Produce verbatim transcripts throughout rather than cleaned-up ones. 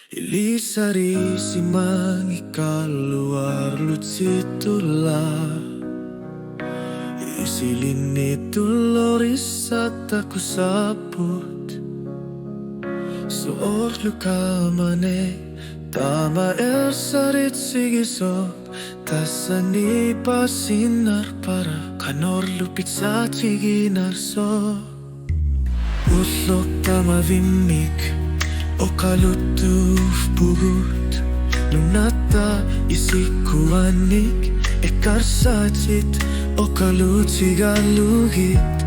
Ilisarisimanngikkaluarlutitullu. Isilinni tullurisat takussaapput. Soorlu kamani tamaersaritsigisoq. Tassani paasinarpara qanorlu pitsaatiginiarsoq. Ulloq tamavimmik oqaluttuuvugut. Nunatta isikuannik ekkarsatit oqalutsigallugit.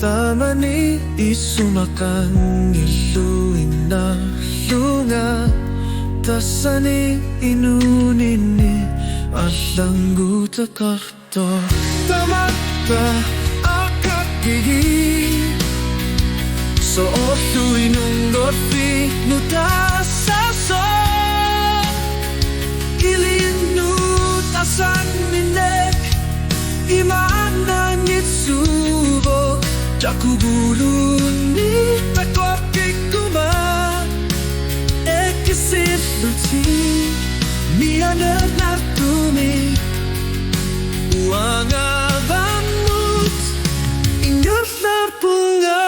Taamani isumaqanngilluinnarlunga. Tassani inuuninni allanngutaqartoq. Tamatta aqakkigit. Soorlu inunngorfiit nutassaasoq. Ilinnut asanninneq imaannaanngitsuuvoq. Taquguluunniit takoqqikkuma. Ikissillutit mianernaartumik. Uanga avammut ingerlarpunga.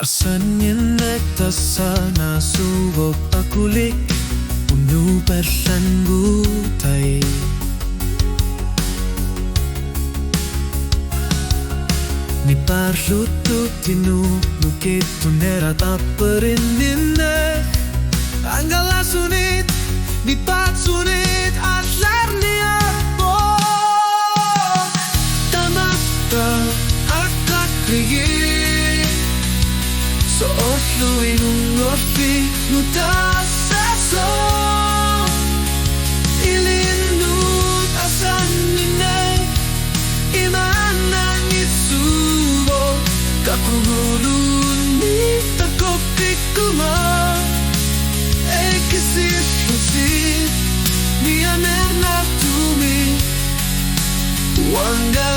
Asanninneq tassanngaasuuvoq akulik unupallaannguttai. Nipaarluttuttinut nukittuneratapperinninneq. Angalaasunit, nipaatsunit aallarniarpoq. Tamatta aqakkigit. Soorlu inunngorfiit nutassaasoq. Ilinnut asanninneq imaannaanngitsuuvoq. Taquguluunniit takoqqikkuma. Ikissillutit mianernaartumik. Uanga